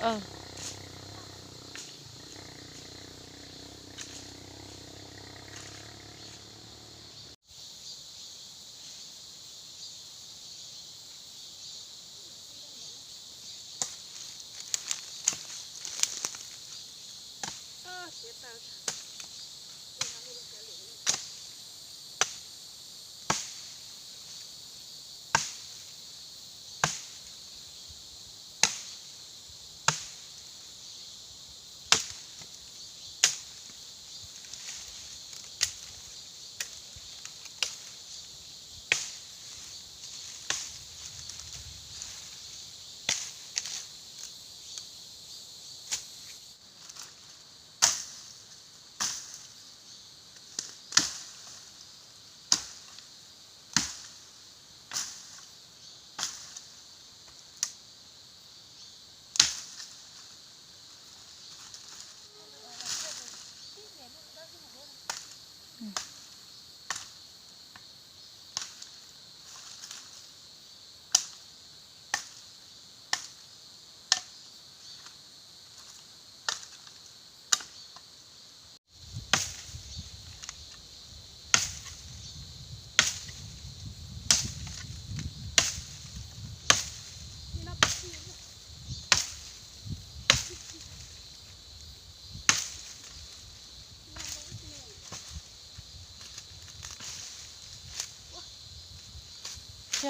Sib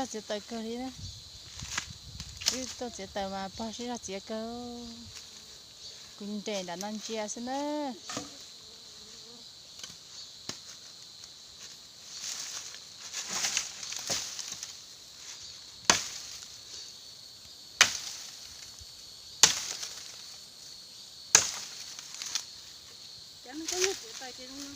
zog txiav taws kawg li na. Wb tuaj txiav taws mas pog sib zog txiav kawg. Kuv nres nram no ntsia xwb na. Cov no koj muab txiav taws ces zoo no.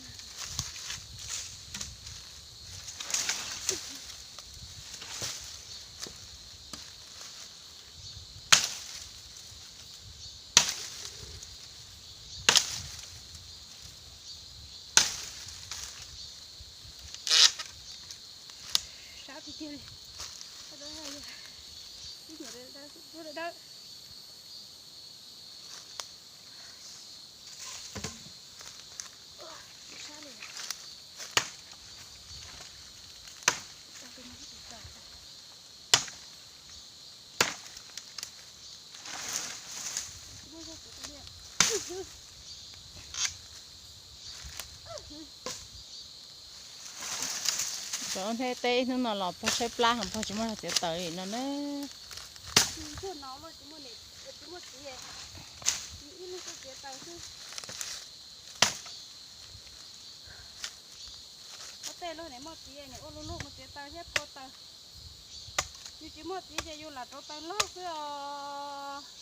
Sab tiag tiag li. Ib nyuam dawb dawb. Sab li. Cov hnab teb hnub no los pog tshaib plab heev, pog tsis muaj zog txiav taws li no na. Ntsuag no tsis muaj txiv, ib leeg tuaj txiav taws xwb. Ua tej lug niam muaj txiv, niam ua lug lug mus txiav taws thiab phua taws. Yus tsis muaj txiv ces yus lam rauv taws log xwb os.